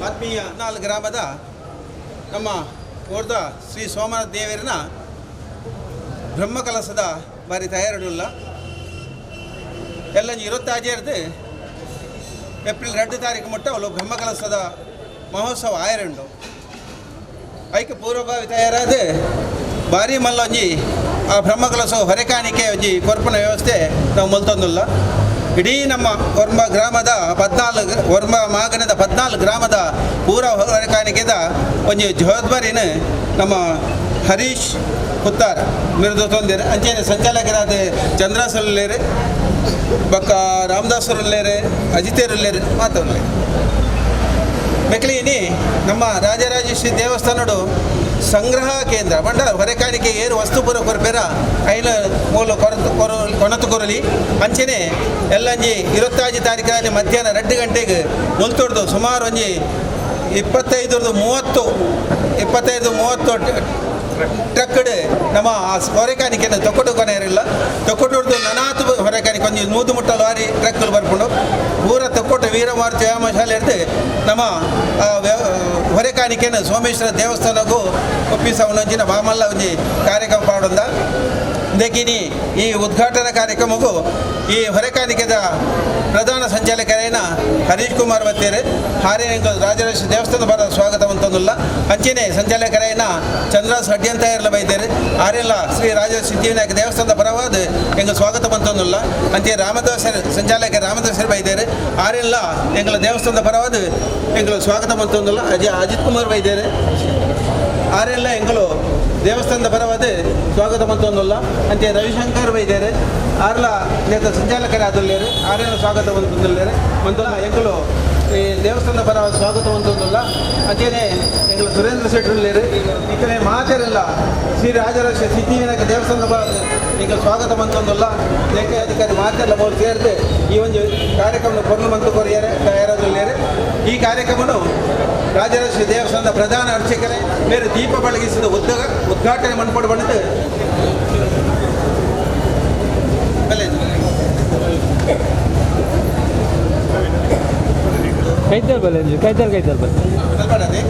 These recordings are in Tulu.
ಆತ್ಮೀಯ ನಾಲ್ ಗ್ರಾಮದ ನಮ್ಮ ಓರ್ದ ಶ್ರೀ ಸೋಮನಾಥ ದೇವರಿನ ಬ್ರಹ್ಮಕಲಸದ ಬಾರಿ ತಯಾರಿಡುಲ್ಲ ಎಲ್ಲ 26 ಏಪ್ರಿಲ್ 2 ತಾರೀಕು ಮುಟ್ಟ ಅವಳು ಬ್ರಹ್ಮಕಲಸದ ಮಹೋತ್ಸವ ಆಯರುಂಡು. ಐಕೆ ಪೂರ್ವಭಾವಿ ತಯಾರಾದ ಭಾರಿ ಮಲ್ಲೊಂಜಿ ಆ ಬ್ರಹ್ಮಕಲಸ ಹೊರೆಕಾಣಿಕೆ ಒಂಜಿ ಕೊರ್ಪನ ವ್ಯವಸ್ಥೆ ನಾವು ಮೊಲ್ತೊಂದುಲ್ಲ. ಇಡೀ ನಮ್ಮ ಒರ್ಮ ಗ್ರಾಮದ 14 ಒರ್ಮ ಮಾಗನದ 14 ಗ್ರಾಮದ ಪೂರ ಹೊರೆಕಾಣಿಕೆದ ಒಂಜಿ ಜವಾಬ್ದಾರಿನ ನಮ್ಮ ಹರೀಶ್ ಪುತ್ತಾರ್ ಮಿರುದು ತೊಂದರೆ ಅಂಚೆನೆ ಸಂಚಾಲಕರಾದ ಚಂದ್ರಾಸರುಲ್ಲೇರು ಬಕ್ಕ ರಾಮದಾಸರುಲ್ಲೇರು ಅಜಿತೇರುಲ್ಲೇರು ಮಾತುಲ್ಲೇರು ಮೆಕ್ಲಿನಿ ನಮ್ಮ ರಾಜರಾಜೇಶ್ವರಿ ದೇವಸ್ಥಾನಡು ಸಂಗ್ರಹ ಕೇಂದ್ರ ಬಂಡ ಹೊರೆಕಾಣಿಕೆ ಏರು ವಸ್ತು ಪೂರ ಕೊರ್ಪೆರ ಐಲ ಮೂಲ ಕೊರತು ಕೊರ ಕೊಣತು ಕೊರಲಿ ಅಂಚೆನೆ ಎಲ್ಲಂಜಿ 25 ತಾರೀಕಾನಿ ಮಧ್ಯಾಹ್ನ 2 ಗಂಟೆಗೆ ಮುಲ್ತೊಡ್ದು ಸುಮಾರು ಒಂಜಿ 25 30 25 30 ಟ್ರಕ್ಡ್ ನಮ್ಮ ಆ ಹೊರೆಕಾಣಿಕೆಯನ್ನು ತೊಕೊಟು ಕೊನೆಯರಿಲ್ಲ ತೊಕೊಟುಡ್ದು ನನಾತು ಹೊರೆಕಾಣಿಕೆ ಒಂಜಿ 100 ಮುಟ್ಟ ಲಾರಿ ಟ್ರಕ್ಗಳು ಬರ್ಕೊಂಡು ಪೂರ ತೊಕ್ಕೊಟ್ಟು ವೀರಮಾರುತಿ ವ್ಯಾಯಾಮ ಶಾಲೆ ಇರ್ದು ನಮ್ಮ ಹೊರೆಕಾಣಿಕೆಯನ್ನು ಸೋಮೇಶ್ವರ ದೇವಸ್ಥಾನಕ್ಕೂ ಒಪ್ಪಿಸವನೊಂಜಿನ ಮಾಮಲ್ಲ ಒಂಜಿ ಕಾರ್ಯಕ್ರಮ ಪಾಡೊಂದ ದೇಕಿನಿ. ಈ ಉದ್ಘಾಟನಾ ಕಾರ್ಯಕ್ರಮಕ್ಕೂ ಈ ಹೊರೆಕಾಣಿಕೆದ ಪ್ರಧಾನ ಸಂಚಾಲಕರೇನ ಹರೀಶ್ ಕುಮಾರ್ ಬತ್ತೇರು ಹಾರೇನ ರಾಜರಾಜ ದೇವಸ್ಥಾನದ ಬರ ಸ್ವಾಗತ ಅಂತಂದಿಲ್ಲ. ಅಂಚೆನೆ ಸಂಚಾಲಕರೇನ ಚಂದ್ರಾಸ್ ಅಡ್ಯಂತಾಯರ್ಲ ಬೈದೇರು ಆರೆಲ್ಲ ಶ್ರೀ ರಾಜ ಸಿದ್ಧಿವಿನಾಯಕ ದೇವಸ್ಥಾನದ ಪರವಾದ ಎಂಗ ಸ್ವಾಗತ ಬಂತಂದಿಲ್ಲ. ಅಂಚೆ ರಾಮದಾಸರ್ ಸಂಚಾಲಕ ರಾಮದಾಸರು ಬೈದೇರು ಆರೆಲ್ಲ ಎಂಗಳ ದೇವಸ್ಥಾನದ ಪರವಾದ ಎಂಗಳ ಸ್ವಾಗತ ಬಂತಂದಿಲ್ಲ. ಅಜಿತ್ ಕುಮಾರ್ ಬೈದೇರು ಆರೆಲ್ಲ ಎಂಗಳು ದೇವಸ್ಥಾನದ ಪರವಾದ ಸ್ವಾಗತ ಬಂತಂದಿಲ್ಲ. ಅಂಚೆ ರವಿಶಂಕರ್ ಬೈದೇರು ಆರ್ಲ ನೇತ ಸಂಚಾಲಕರಾದುಲ್ಲೇರು ಆರೆಲ್ಲ ಸ್ವಾಗತ ಬಂತಂದಿಲ್ಲೇರು ಮಂತಲ್ಲ ಎಂಗಳು ಈ ದೇವಸ್ಥಾನದ ಪರವಾದ ಸ್ವಾಗತ ಬಂತಂದಿಲ್ಲ. ಅಂಚೆನೆ ಎಂಗಳು ಸುರೇಂದ್ರ ಶೆಟ್ಟರುಲ್ಲೇರು ಈ ಕಡೆ ಮಾತೆರೆಲ್ಲ ಶ್ರೀ ರಾಜರಾಜ ಸಿದ್ಧಿವಿನಾಯಕ ದೇವಸ್ಥಾನದ ಪರವಾದ ಎಂಗಳು ಸ್ವಾಗತ ಬಂತಂದಿಲ್ಲ. ಲೇಖ ಅಧಿಕಾರಿ ಮಾತೆಲ್ಲ ಬೋಲ್ ಸೇರಿದು ಈ ಒಂದು ಕಾರ್ಯಕ್ರಮ ಕೊರ್ಲು ಮಂತು ಕೊರಿಯರೆ ತಯಾರಾದುಲ್ಲೇರು. ಈ ಕಾರ್ಯಕ್ರಮನು ರಾಜರಾಜ ದೇವಸ್ಥಾನದ ಪ್ರಧಾನ ಅರ್ಚಕರೇ ಬೇರೆ ದೀಪ ಬೆಳಗಿಸಿದ ಉದ್ಘಾಟನೆ ಮನ್ಪಡು ಬಂದು ಕೈತಲ್ ಬಲ್ಲೆ ಕೈತಲ್ ಕೈತಲ್ ಬಲ್ಲೆ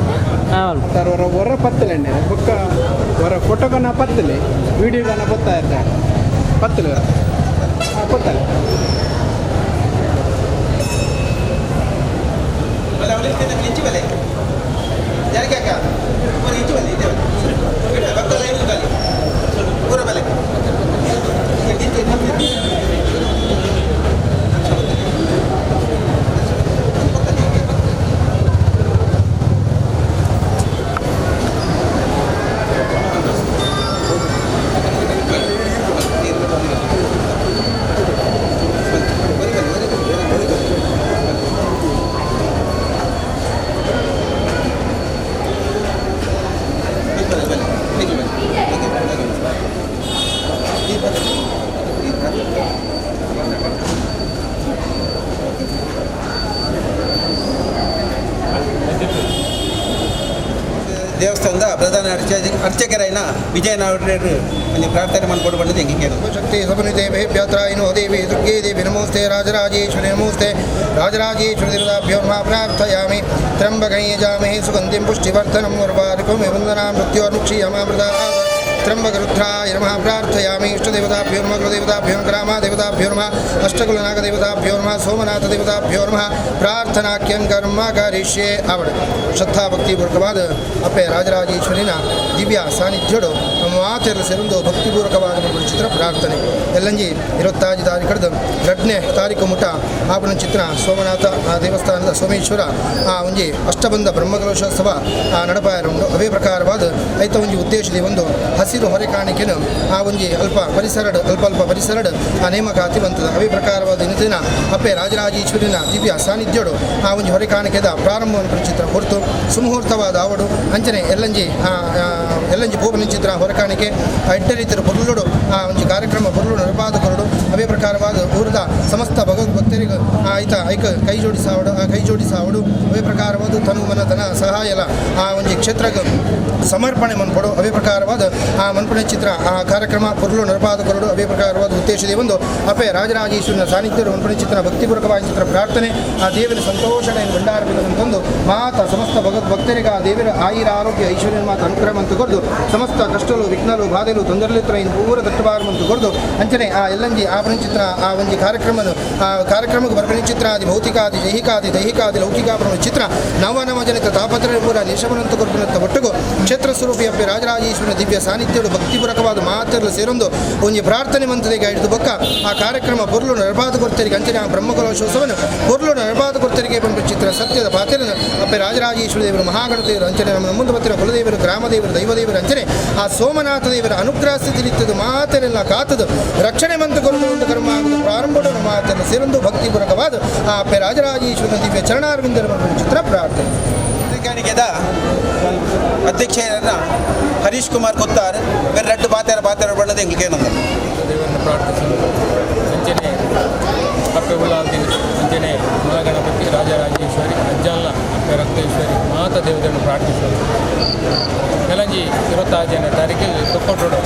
ಹಾಂ ಸರ್ ಹೊರ ಹೊರ ಪತ್ತಲೆ ಬೊಕ್ಕ ಹೊರ ಫೋಟೋಗನ ಪತ್ತಲೆ ವೀಡಿಯೋಗನ ಪತ್ತ ಇರ್ತಾರೆ ಪತ್ತಲೆ ಹಾಂ ಪತ್ತಲೆ ದೇವಸ್ಥಾನದ ಪ್ರಧಾನ ಅರ್ಚಕರೈನ ವಿಜಯನಗರ ಒಂದು ಪ್ರಾರ್ಥನೆ ಮಾಡಿಕೊಂಡು ಬಂದಿದ್ದು ಹೆಂಗೆ ಶಕ್ತಿ ಸಮನ್ವಿತೇಭ್ಯತ್ರಾಯಿನೋ ದೇವಿ ದುರ್ಗೇ ದೇವಿ ನಮೋಸ್ತೆ ರಾಜರಾಜೇಶ್ವರಿ ನಮೋಸ್ತೆ ರಾಜರಾಜೇಶ್ವರಿ ದೇವತಾಭ್ಯೋ ನಮಃ ಪ್ರಾರ್ಥಯಾಮಿ. ತ್ರ್ಯಂಬಕಂ ಯಜಾಮಹೇ ಸುಗಂಧಿಂ ಪುಷ್ಟಿವರ್ಧನಂ ಉರ್ವಾರುಕಮಿವ ವಂದನಾಂ ಮೃತ್ಯೋರ್ಮುಕ್ಷೀಯಮಾಮೃತ ತ್ರ್ಯಂಬಕರುದ್ರಾಯ ನಮಃ ಪ್ರಾರ್ಥಯಾಮಿ. ಇಷ್ಟದೇವತಾಭ್ಯೋ ನಮಃ, ಗುರುದೇವತಾಭ್ಯೋ ನಮಃ, ಗ್ರಾಮದೇವತಾಭ್ಯೋ ನಮಃ, ಅಷ್ಟಕುಲನಾಗದೇವತಾಭ್ಯೋ ನಮಃ, ಸೋಮನಾಥ ದೇವತಾಭ್ಯೋ ನಮಃ ಪ್ರಾರ್ಥನಾಖ್ಯಂ ಕರ್ಮ ಕರಿಷ್ಯೆ. ಅವಳು ಶ್ರದ್ಧಾ ಭಕ್ತಿಪೂರ್ವಕವಾದ ಅಪ್ಪೆ ರಾಜರಾಜೇಶ್ವರಿನ ದಿವ್ಯ ಸಾನ್ನಿಧ್ಯೋಡು ಮಾತೆಲ್ಲ ಸೇರೊಂದು ಭಕ್ತಿಪೂರ್ವಕವಾದ ಚಿತ್ರ ಪ್ರಾರ್ಥನೆ. ಎಲ್ಲಂಜಿ 25 ತಾರೀಕು ಕಳೆದು 2ನೇ ತಾರೀಕು ಮುಟ ಆಪನ ಚಿತ್ರ ಸೋಮನಾಥ ದೇವಸ್ಥಾನದ ಸೋಮೇಶ್ವರ ಆ ಒಂಜಿ ಅಷ್ಟಬಂಧ ಬ್ರಹ್ಮಕಲಶೋತ್ಸವ ನಡಪಾಯರುಂಡು. ಅವೇ ಪ್ರಕಾರವಾದ ಐತ ಒಂಜಿ ಉದ್ದೇಶದ ಒಂದು ಹಸಿರು ಹೊರೆ ಕಾಣಿಕೆನು ಆ ಒಂಜಿ ಅಲ್ಪ ಪರಿಸರಡ್ ಅಲ್ಪ ಅಲ್ಪ ಪರಿಸರಡ್ ಆ ನೇಮಕಾತಿ ಬಂತದ. ಅವೇ ಪ್ರಕಾರವಾದ ದಿನ ಅಪ್ಪೆ ರಾಜರಾಜೇಶ್ವರಿನ ದಿವ್ಯ ಸಾನ್ನಿಧ್ಯೋಡು ಆ ಒಂಜಿ ಹೊರೆ ಕಾಣಿಕೆದ ಪ್ರಾರಂಭವನ್ನು ಚಿತ್ರ ಹೊರತು ಸುಮುಹೂರ್ತವಾದ ಆವಡು ಅಂಚನೆ ಎಲ್ಲಂಜಿ ಎಲ್ಲಂಜಿ ಪೋಪನ ಚಿತ್ರ ಹೊರೆ ಹೊರೆಕಾಣಿಕೆ ಎಡ್ಡೆ ರೀತಿಯ ಪೊರ್ಲುಡು ಆ ಒಂಜಿ ಕಾರ್ಯಕ್ರಮ ಪೊರ್ಲು ನಡಪಾದ ಕೊರಡು ಅವೇ ಪ್ರಕಾರವಾದ ಊರದ ಸಮಸ್ತ ಭಗವದ್ಭಕ್ತರಿಗೆ ಆಯ್ತ ಐಕ ಕೈ ಜೋಡಿಸಾವಡು ಆ ಕೈ ಜೋಡಿಸಾವಡು ಅವೇ ಪ್ರಕಾರವಾದ ತನು ಮನ ಧನ ಸಹಾಯಲ ಆ ಒಂಜಿ ಕ್ಷೇತ್ರಕ್ಕೆ ಸಮರ್ಪಣೆ ಮನ್ಪಡು ಅವೇ ಪ್ರಕಾರವಾದ ಆ ಮನ್ಪಣೆ ಚಿತ್ರ ಆ ಕಾರ್ಯಕ್ರಮ ಪೊರ್ಲು ನಡಪಾದ ಕೊರಡು ಅವೇ ಪ್ರಕಾರವಾದ ಉದ್ದೇಶದ ಒಂದು ಅಪೆ ರಾಜರಾಜೇಶ್ವರನ ಸಾನ್ನಿಧ್ಯರು ಮನ್ಪಣೆ ಚಿತ್ರ ಭಕ್ತಿಪೂರ್ವಕವಾದ ಚಿತ್ರ ಪ್ರಾರ್ಥನೆ ಆ ದೇವರ ಸಂತೋಷಣೆ ಭಂಡಾರ ಅಂತಂದು ಮಾತ ಸಮಸ್ತ ಭಗವದ್ಭಕ್ತರಿಗೆ ಆ ದೇವರ ಆಯುರ ಆರೋಗ್ಯ ಐಶ್ವರ್ಯ ಮಾತ ಅನುಗ್ರಹ ಅಂತ ಕೊರದು ಸಮಸ್ತ ಕಷ್ಟಲು ವಿಘ್ನಲು ಬಾಧೆಲು ತೊಂದರೆಲಿತ್ರ ಇನ್ನು ಪೂರ ದಟ್ಟಬಾರ ಅಂತ ಕೊರದು ಅಂಚನೆ ಆ ಎಲ್ಲಂಜಿ ಆ ಚಿತ್ರ ಆ ಒಂಜಿ ಕಾರ್ಯಕ್ರಮನು ಆ ಕಾರ್ಯಕ್ರಮಕ್ಕೆ ಬರ್ಪಣೆ ಚಿತ್ರ ಆದಿ ಭೌತಿಕಾದಿ ಜೈಹಿಕಾದಿ ದೈಹಿಕಾದಿ ಲೌಕಿಕ ಚಿತ್ರ ನವ ನವ ಜನಿತ ತಾಪತ್ರ ಪೂರ ನಿಶಮನಂತ ಕೊರ್ಪುನಂತ ಒಟ್ಟುಗು ಕ್ಷೇತ್ರ ಸ್ವರೂಪಿ ಅಪ್ಪೆ ರಾಜರಾಜೇಶ್ವರನ ದಿವ್ಯ ಸಾನ್ನಿಧ್ಯಗಳು ಭಕ್ತಿಪೂರ್ವಕವಾದ ಮಾತರಲು ಸೇರೊಂದು ಒಂಜಿ ಪ್ರಾರ್ಥನೆ ಮಂತ್ರದಿಗೆ ಹಿಡಿದು ಬೊಕ್ಕ ಆ ಕಾರ್ಯಕ್ರಮ ಪೊರ್ಲು ನರಪಾದ ಕೊರ್ತರಿಗೆ ಅಂಚನೆ ಆ ಬ್ರಹ್ಮಕಲಶೋತ್ಸವನು ಪೊರ್ಲು ನರಪಾದ ಕೊರ್ತರಿಗೆ ಬಂದ ಚಿತ್ರ ಸತ್ಯದ ಪಾತ್ರನು ಅಪ್ಪೆ ರಾಜರಾಜೇಶ್ವರ ದೇವರು ಮಹಾಗಣದೇವರು ಅಂಚನೆ ನಮ್ಮ ಮುಂದೆ ಬತ್ತಿನ ಕುಲದೇವರು ಗ್ರಾಮದೇವರು ದೈವದೇವರು ಅಂಚನೆ ಆ ಸೋಮನಾಥ ದೇವರ ಅನುಗ್ರಹ ಸ್ಥಿತಿಲಿತ್ತದು ಮಾತರೆಲ್ಲ ಕಾತದು ರಕ್ಷಣೆ ಮಂತ್ರ ಕೊರದು ಕರ್ಮ ಆಗುವುದು ಪ್ರಾರಂಭದ ಮಾತನ್ನು ಸೇರೊಂದು ಭಕ್ತಿಪೂರ್ವಕವಾದ ಆ ಅಪ್ಪೆ ರಾಜರಾಜೇಶ್ವರನ ದಿವ್ಯ ಚರಣಾರವಿಂದರ ಚಿತ್ರ ಪ್ರಾರ್ಥನೆ. ಕಾಣಿಕೆದ ಅಧ್ಯಕ್ಷರನ್ನ ಹರೀಶ್ ಕುಮಾರ್ ಕೊತ್ತಾರ್ ಬೇರೆ ರೆಡ್ಡು ಬಾತಾರ ಬಾತಾರ ಬಣ್ಣದ ಎಂಗ್ಲಿಕ್ಕೆ ದೇವರನ್ನು ಪ್ರಾರ್ಥಿಸಲು ಅಂಚನೆ ಅಪ್ಪೆ ಉಳ್ಳಾಲ್ದಿನ ಅಂಚನೆ ಮಹಾಗಣಪತಿ ರಾಜರಾಜೇಶ್ವರಿ ಅಜ್ಜಲ್ಲ ಅಪ್ಪೆ ರಕ್ತೇಶ್ವರಿ ಮಾತಾ ದೇವತೆಯನ್ನು ಪ್ರಾರ್ಥಿಸಲು ಕೆಲಂಜಿ 25ನೇ ತಾರೀಕು ತೊಕ್ಕೊಟ್ಟೋಡು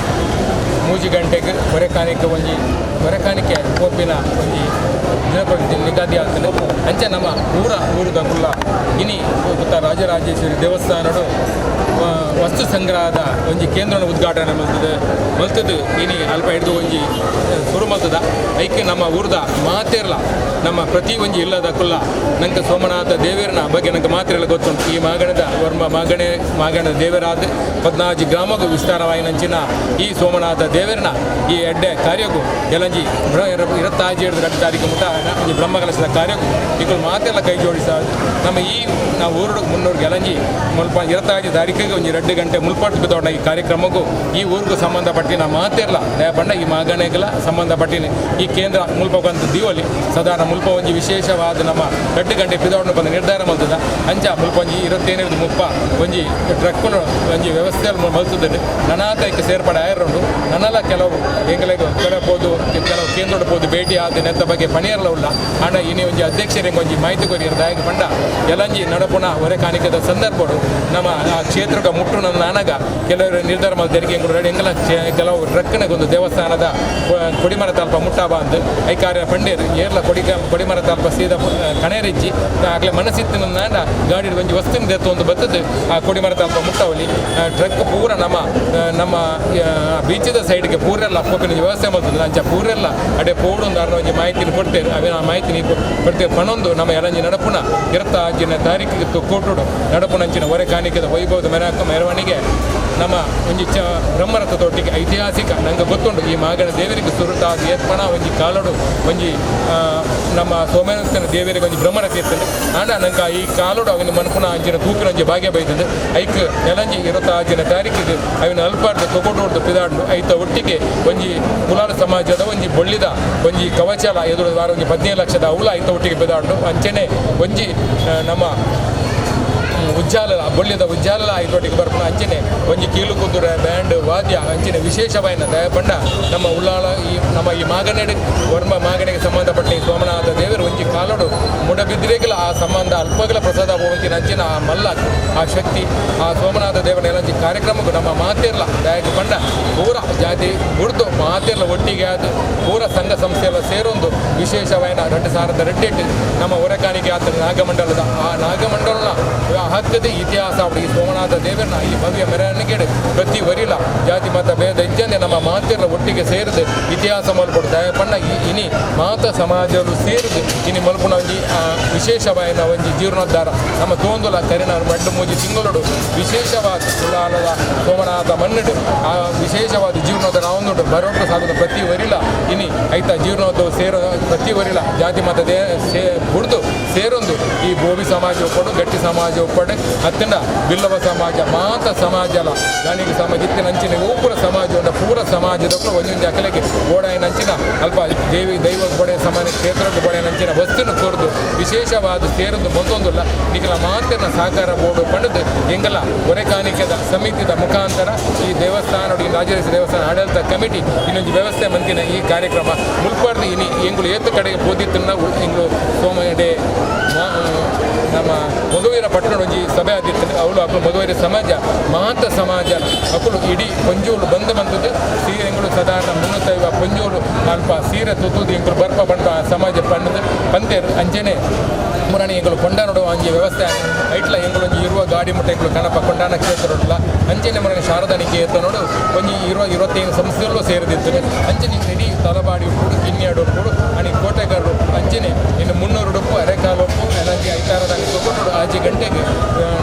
3 ಗಂಟೆಗೆ ಹೊರೆಕಾಣಿಕೆ ಒಂಜಿ ಹೊರೆಕಾಣಿಕೆ ಕೋಪಿನ ಒಂಜಿ ದಿನಪ್ರತಿ ನಿಗದಿ ಆಗ್ತದೆ. ಅಂಚೆ ನಮ್ಮ ಊರ ಊರುದ ಕುಲ್ಲ ಇನಿ ಗೊತ್ತ ರಾಜರಾಜೇಶ್ವರಿ ದೇವಸ್ಥಾನಡು ವಸ್ತು ಸಂಗ್ರಹದ ಒಂಜಿ ಕೇಂದ್ರನ ಉದ್ಘಾಟನೆ ಮಲ್ತದೆ ಮಲ್ತದ್ದು ಇನಿ ಅಲ್ಪ ಹಿಡಿದು ಒಂಜಿ ಶುರು ಮಲ್ತದ ಐಕೆ ನಮ್ಮ ಊರ್ದ ಮಾತೇರ್ಲ ನಮ್ಮ ಪ್ರತಿ ಒಂಜಿ ಇಲ್ಲದ ಕುಲ್ಲ ನಂಗೆ ಸೋಮನಾಥ ದೇವರನ ಬಗ್ಗೆ ನಂಗೆ ಮಾತಿರಲ್ಲ ಗೊತ್ತುಂಟು. ಈ ಮಾಗಣದ ವರ್ಮ ಮಾಗಣೆ ಮಾಗಣದ ದೇವರಾದ 14 ಗ್ರಾಮಗೂ ವಿಸ್ತಾರವಾಯಿನಂಚಿನ ಈ ಸೋಮನಾಥ ದೇವರನ ಈ ಎಡ್ಡೆ ಕಾರ್ಯಕ್ಕೂ ಎಲಂಜಿ 27 ತಾರೀಕು ಮುಟ್ಟ ಈ ಬ್ರಹ್ಮಕಲಶದ ಕಾರ್ಯಕ್ಕೂ ಈಗ ಮಾತೆಲ್ಲ ಕೈ ಜೋಡಿಸ ನಮ್ಮ ಈ ನಾವು ಊರು ಮುನ್ನೂರು ಎಲಂಜಿ ಮುಲ್ಪ 25 ತಾರೀಕಿಗೆ ಒಂದು 2 ಗಂಟೆ ಮುಲ್ಪಾಟು ಬಿದ್ದೋಣ ಈ ಕಾರ್ಯಕ್ರಮಕ್ಕೂ ಈ ಊರಿಗೂ ಸಂಬಂಧಪಟ್ಟಿನ ಮಾತಿರಲ್ಲ ದಯಪಂಡ ಈ ಮಾಗಣೆಗೆಲ್ಲ ಸಂಬಂಧಪಟ್ಟಿನ ಈ ಕೇಂದ್ರ ಮುಲ್ಪಕ್ಕಂತ ದೀವಲಿ ಸಾಧಾರಣ ಮುಲ್ಪ ಒಂಜಿ ವಿಶೇಷವಾದ ನಮ್ಮ 2 ಗಂಟೆ ಪಿದೋಣ ಬಂದ ನಿರ್ಧಾರ ಮಲ್ತದ ಅಂಚ ಮುಲ್ಪ ಒಂಜಿ 27 ಮುಪ್ಪ ಒಂಜಿ ಟ್ರಕ್ಕನ್ನು ಒಂಜಿ ವ್ಯವಸ್ಥೆ ಮಲ್ತದೆ ನನಾತಕ್ಕೆ ಸೇರ್ಪಡೆ ಆಯಿರುಂಡು ನನ್ನಲ್ಲ ಕೆಲವು ಎಂಗಲಿಗೆ ಕೆಲವು ಪೋದು ಕೆಲವು ಕೇಂದ್ರದ ಪೋದು ಭೇಟಿ ಆದ ನೆತ್ತ ಬಗ್ಗೆ ಪಣಿಯರ್ಲ ಉಲ್ಲ ಆಂಡ ಇನಿ ಒಂಜಿ ಅಧ್ಯಕ್ಷರಿಗೆ ಒಂಜಿ ಮಾಹಿತಿ ಕೊರಿಯರ್ ದಾಯಕ ಪಂಡ ಎಲಂಜಿ ನಡಪುಣ ಹೊರೆ ಕಾಣಿಕೆದ ಸಂದರ್ಭಡು ನಮ್ಮ ಆ ಕ್ಷೇತ್ರಕ್ಕೆ ಮುಟ್ಟು ನನ್ನ ನಾನಾಗ ಕೆಲವರು ನಿರ್ಧಾರ ಮಲ್ತೆರಿಗೆ ಎಂಗುಡು ರೆಡಿ ಎಂಗಲ ಕೆಲವು ಟ್ರಕ್ಕಿನಾಗ ಒಂದು ದೇವಸ್ಥಾನದ ಕೊಡಿಮರ ತಲ್ಪ ಮುಟ್ಟಾಬ ಅಂತ I ಕಾರ್ಯ ಪಂಡೇರು ಏರ್ಲ ಕೊಡಿಮರ ತಲ್ಪ ಸೀದಾ ಕಣೇರಿಚ್ಚಿ ಆಗಲೇ ಮನಸ್ಸಿತ್ತು ನಾಡ ಗಾಡಿ ಒಂಜಿ ವಸ್ತುವಿನ ದೆತ್ತು ಒಂದು ಬರ್ತದೆ ಆ ಕೊಡಿಮರ ತಲ್ಪ ಮುಟ್ಟವಲ್ಲಿ ಟ್ರಕ್ ಪೂರ ನಮ್ಮ ನಮ್ಮ ಬೀಚದ ಸೈಡ್ಗೆ ಪೂರೆಲ್ಲ ಪೋಪಿನ ವ್ಯವಸ್ಥೆ ಮಾಡ್ತದೆ ಅಂಚ ಪೂರೆಲ್ಲ ಅಡೆ ಪೋಡೊಂದು ಅರ್ನ ಒಂಜಿ ಮಾಹಿತಿನ ಕೊಡ್ತೇವೆ ಅವೇನ ಆ ಮಾಹಿತಿ ನೀವು ಕೊಡ್ತೇವೆ ಪಣೊಂದು ನಮ್ಮ ಎಲಂಜಿ ನಡಪುಣ 25ನೇ ತಾರೀಕಿಗೆ ತೊಕ್ಕೋಟುಡು ನಡಪುಣಂಚಿನ ಹೊರೆ ಕಾಣಿಕೆದ ವೈಭವದ ಮೆರವಣಿಗೆ ನಮ್ಮ ಒಂಜಿ ಬ್ರಹ್ಮರಥ ತೊಟ್ಟಿಗೆ ಐತಿಹಾಸಿಕ ನಂಗೆ ಗೊತ್ತುಂಟು. ಈ ಮಾಗಣ ದೇವರಿಗೆ ಸುರುತಾದ ಏರ್ಪಣ ಒಂಜಿ ಕಾಲಡು ಒಂಜಿ ನಮ್ಮ ಸೋಮನಾಥನ ದೇವರಿಗೆ ಒಂಜಿ ಬ್ರಹ್ಮರಥ ಇರ್ತದೆ. ಆಂಡ ನಂಗೆ ಈ ಕಾಲಡು ಅವನ ಮನ್ಪುಣ ಅಂಚಿನ ತೂಕಿನ ಒಂಜಿ ಭಾಗ್ಯ ಬೈತದೆ ಐಕ್ ಎಲಂಜಿ 25ನೇ ತಾರೀಕಿಗೆ ಅವನ ಅಲ್ಪಾರ್ದ ತೊಗೊಟ್ಟು ಪಿದಾಡು ಐತ ಒಟ್ಟಿಗೆ ಒಂಜಿ ಕುಲಾಲ ಸಮಾಜದ ಒಂಜಿ ಬೊಳ್ಳಿದ ಒಂಜಿ ಕವಚಲ ಎದುರು ವಾರ ಒಂಜಿ 15 ಲಕ್ಷದ ಅವಲ ಐತ ಒಟ್ಟಿಗೆ ಪಿದಾಡು ಅಂಚನೆ ಒಂಜಿ ನಮ್ಮ ಉಜ್ಜಾಲ ಬೊಳ್ಳಿದ ಉಜ್ಜಾಲ ಐತೊಟ್ಟಿಗೆ ಬರ್ಪುಣ ಅಂಚನೆ ಒಂಜಿ ಕೀಲು ಕುದುರೆ ಬ್ಯಾಂಡ್ ವಾದ್ಯ ಅಂಚನೆ ವಿಶೇಷವಾಯಿನ ದಯಪಂಡ ನಮ್ಮ ಉಳ್ಳಾಳ ಈ ನಮ್ಮ ಈ ಮಾಗಣೆ ವರ್ಮ ಮಾಗಣೆಗೆ ಸಂಬಂಧಪಟ್ಟ ಈ ಸೋಮನಾಥ ದೇವರು ಒಂಜಿ ಕಾಲೋಡು ಮುಡಬಿದ್ರೆಗಲ ಆ ಸಂಬಂಧ ಅಲ್ಪಗಲ ಪ್ರಸಾದ ಹೋಗಿನ ಅಂಚಿನ ಆ ಮಲ್ಲ ಆ ಶಕ್ತಿ ಆ ಸೋಮನಾಥ ದೇವರ ಎಲ್ಲಂಚಿ ಕಾರ್ಯಕ್ರಮಕ್ಕೂ ನಮ್ಮ ಮಾತಿರಲ್ಲ ದಯಕ್ಕೆ ಪಂಡ ಪೂರ ಜಾತಿ ಗುಡ್ದು ಮಾತಿರಲ್ಲ ಒಟ್ಟಿಗೆ ಅದು ಪೂರ ಸಂಘ ಸಂಸ್ಥೆಯೆಲ್ಲ ಸೇರೊಂದು ವಿಶೇಷವಾಯಿನ 2008 ನಮ್ಮ ಹೊರಕಾಣಿಕೆ ಆತ ನಾಗಮಂಡಲದ ಆ ನಾಗಮಂಡಲನ ಹಕ್ಕದ ಇತಿಹಾಸ ಈ ಸೋಮನಾಥ ದೇವರನ್ನ ಈ ಭವ್ಯ ಮೆರವಣಿಗೆ ಪ್ರತಿ ವರಿಲ ಜಾತಿ ಮತ ಭೇದ ಇಜ್ಜಂದೆ ನಮ್ಮ ಮಾತಿರಲ್ಲ ಒಟ್ಟಿಗೆ ಸೇರಿದು ಇತಿಹಾಸ ಮಲ್ಪಡು ದಯಪಣ್ಣ ಇನಿ ಮಾತ ಸಮಾಜರು ಸೇರಿದು ಇನಿ ಮಲ್ಪುನ ಒಂಜಿ ವಿಶೇಷವಾಯಿನ ಒಂಜಿ ಜೀರ್ಣೋದ್ಧಾರ ನಮ್ಮ ತೋಂದುಲ ಕರಿನ 2-3 ತಿಂಗಳು ವಿಶೇಷವಾದ ಉಳ್ಳಾಲದ ಸೋಮನಾಥ ಮಣ್ಣಿಡು ಆ ವಿಶೇಷವಾದ ಜೀರ್ಣೋದ್ಧಾರ ಅವನುಂಟು ಬರೋಟು ಸಾಧನ ಪ್ರತಿ ವರಿಲ ಇನಿ ಐತ ಜೀರ್ಣೋದ್ಧಾರ ಸೇರೋ ಪ್ರತಿ ವರಿಲ ಜಾತಿ ಮತ ಬುಡ್ದು ಸೇರೊಂದು ಈ ಈ ಬೋವಿ ಸಮಾಜ ಒಪ್ಪಡು, ಗಟ್ಟಿ ಸಮಾಜ ಒಪ್ಪಡು, ಅತ್ತಂಡ ಬಿಲ್ಲವ ಸಮಾಜ, ಮಾತ ಸಮಾಜಲ ಗಾಣಿಗ ಸಮಾಜ ಇತ್ತಿನ ಅಂಚಿನ ಪೂರ ಸಮಾಜ ಉಂಡ ಪೂರ ಸಮಾಜದಕ್ಕೂ ಒಂಜೊಂಜಿ ಅಕಲೆಗೆ ಓಡಾಯಿನ ಅಂಚಿನ ಅಲ್ಪ ದೇವಿ ದೈವ ಬೊಡೆ ಸಮಾನ ಕ್ಷೇತ್ರಕ್ಕೆ ಬೊಡೆಯ ಅಂಚಿನ ವಸ್ತುನು ಕೊರ್ದು ವಿಶೇಷವಾದ ಸೇರದು ಮೊದೊಂದುಲ್ಲ. ನಿಕಲ ಮಾತಿನ ಸಹಕಾರ ಬೋರ್ಡು ಪಂಡದು ಎಂಗಲ ಹೊರೆಕಾಣಿಕೆದ ಸಮಿತಿದ ಮುಖಾಂತರ ಈ ದೇವಸ್ಥಾನ ಈ ರಾಜರೇಶ ದೇವಸ್ಥಾನ ಆಡಳಿತ ಕಮಿಟಿ ಇನ್ನೊಂದು ವ್ಯವಸ್ಥೆ ಮಂತಿನ ಈ ಕಾರ್ಯಕ್ರಮ ಮುಲ್ಪರ್ದು. ಇನಿ ಎಂಗುಲು ಏತ ಕಡೆಗೆ ಪೋದಿತ್ತನ್ನ ಎಂಗುಲು ಸೋಮಡೆ ನಮ್ಮ ಮಗುವೀರ ಪಟ್ಟಣ ಒಂಜಿ ಸಭೆ ಆದಿತ್ತು. ಅವಳು ಅಕುಲು ಮಗುವೀರ ಸಮಾಜ ಮಾತ ಸಮಾಜ ಅಕುಲು ಇಡೀ ಪೊಂಜೋಲು ಬಂದ ಬಂದದ್ದು ಸೀರೆ ಎಂಗುಲು ಸಾಧಾರಣ 350 ಪೊಂಜೋಲು ಅಲ್ಪ ಸೀರೆ ತುತ್ತುದು ಎಂಕುಲು ಬರ್ಪ ಬಂಡ ಆ ಸಮಾಜ ಪಂಡದು ಪಂತೇರು. ಅಂಚೆನೆ ಮುರಣಿ ಎಂಕುಲು ಕೊಂಡಾನೋಡು ಒಂಜಿ ವ್ಯವಸ್ಥೆ ಐಟ್ಲ ಎಂಕುಲು ಒಂಜಿ ಇರುವ ಗಾಡಿ ಮುಟ್ಟ ಎಂಕುಲು ಕಣಪ ಕೊಂಡಾನ ಕ್ಷೇತ್ರ. ಅಂಚೆನೆ ಮುರಣಿ ಶಾರದಾ ನಿಕೇತನೋಡು ಒಂಜಿ 20-25 ಸಂಸ್ಥೆಗಳು ಸೇರಿದಿತ್ತು. ಅಂಚನೆ ಇಡೀ ತಲಬಾಡಿ ಉಪ್ಪುಡು, ಕಿನ್ಯಾಡು ಉಪ್ಪುಡು, ಅಣಿ ಕೋಟೆಗಾರರು, ಅಂಚೆನೆ ಇನ್ನು 300 ಉಪ್ಪು ಅರೆಕಾಲು ಉಪ್ಪು ಎಲಂಜಿ ಐತಾರದ ಕೊಟ್ಟು 5 ಗಂಟೆಗೆ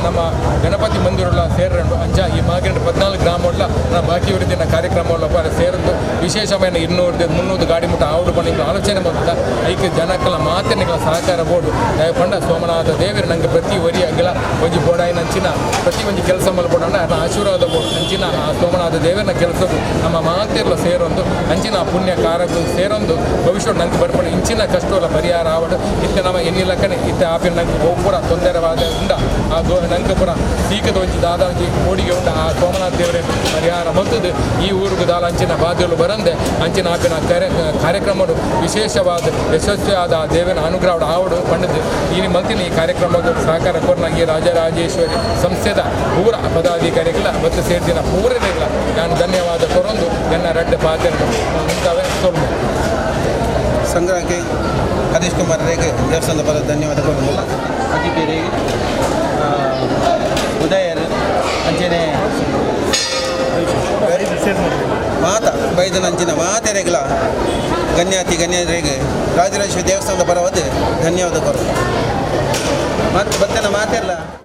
ನಮ್ಮ ಗಣಪತಿ ಮಂದಿರುಳ್ಳ ಸೇರಂಡು. ಅಂಚ ಈ ಮಾಗಿನ 14 ಗ್ರಾಮವುಳ್ಳ ನಮ್ಮ ಬಾಕಿ ದಿನ ಕಾರ್ಯಕ್ರಮ ಸೇರಂದು ವಿಶೇಷమైన 200-300 ಗಾಡಿ ಮುಟ್ಟ ಆವಡು ಪಂಡ ಆಲೋಚನೆ ಬಂದ ಐಕೆ ಜನಕ್ಕಲ ಮಾತಿನ ಸಹಕಾರ ಬೋರ್ಡು ಪಂಡ ಸೋಮನಾಥ ದೇವರು ನಂಗೆ ಪ್ರತಿ ವರಿ ಅಗಲ ಒಂಜಿ ಬೋಡಾಯಿನ ಅಂಚಿನ ಪ್ರತಿ ಒಂಜಿ ಕೆಲಸ ಮಲ್ಪಡೋಣ ಆಶೀರ್ವಾದ ಬೋರ್ಡು. ಅಂಚಿನ ಆ ಸೋಮನಾಥ ದೇವರನ್ನ ಕೆಲಸದ್ದು ನಮ್ಮ ಮಾತೆಲ್ಲ ಸೇರೊಂದು ಅಂಚಿನ ಪುಣ್ಯ ಕಾರದ್ದು ಸೇರೊಂದು ಭವಿಷ್ಯ ನಂಗೆ ಬರ್ಪಣ ಇಂಚಿನ ಕಷ್ಟವಲ್ಲ ಪರಿಹಾರ ಆವಡು. ಇತ್ತೆ ನಮ್ಮ ಎನ್ನಿಲಕ್ಕನೆ ಇತ್ತೆ ಆಪಿನ ನಂಗೆ ಪೂರ ತೊಂದರೆವಾದ ಉಂಡ ಆ ನಂಗೆ ಪೂರ ಸೀಕದ ಒಂಜಿ ದಾದ ಒಂಜಿ ಕೋಡಿಗೆ ಉಂಡ ಆ ಸೋಮನಾಥ ದೇವರೇ ಪರಿಹಾರ ಮಂತದ್ದು ಈ ಊರಿಗೆ ದಾಲ ಅಂಚಿನ ಬಾಧ್ಯಲು ಬರಂದೆ ಅಂಚಿನ ಆಪಿನ ಕಾರ್ಯಕ್ರಮಡು ವಿಶೇಷವಾದ ಯಶಸ್ವಿಯಾದ ಆ ದೇವನ ಅನುಗ್ರಹ ಆವಡು ಪಂಡದ್ದು ಈ ಮಲ್ತಿನ ಈ ಕಾರ್ಯಕ್ರಮಕ್ಕೆ ಸಹಕಾರ ಕೊರ್ನ ಈ ರಾಜರಾಜೇಶ್ವರಿ ಸಂಸ್ಥೆದ ಪೂರ ಪದಾಧಿಕಾರಿಗಳ ಮತ್ತು ಸೇರ್ದಿನ ಪೂರನಿಗಳ ನಾನು ಧನ್ಯವಾದ ಕೊರೊಂದು ನನ್ನ ರಡ್ಡ ಪಾತ್ರ ಮುಂತಾವೆ ಸೊಲ್ಮೆ. ಸಂಗ್ರಹಕ್ಕೆ ಹರೀಶ್ ಕುಮಾರ್ ರೇಗೆ ದೇವಸ್ಥಾನದ ಪರ ಧನ್ಯವಾದ ಕೊರೊಂದು ಅಜಿಪೇರಿ ಉದಯರ್ ಅಂಚನೆ ಮಾತ ಬೈದನ ಅಂಚಿನ ಮಾತೆರೆಗಳ ಗಣ್ಯಾತಿ ಗಣ್ಯರಿಗೆ ರಾಜರಾಜೇಶ್ವರಿ ದೇವಸ್ಥಾನದ ಪರವಾದ ಧನ್ಯವಾದ ಕೊರೊಂದು ಮತ್ತೆ ಬತ್ತನ ಮಾತೆಲ್ಲ.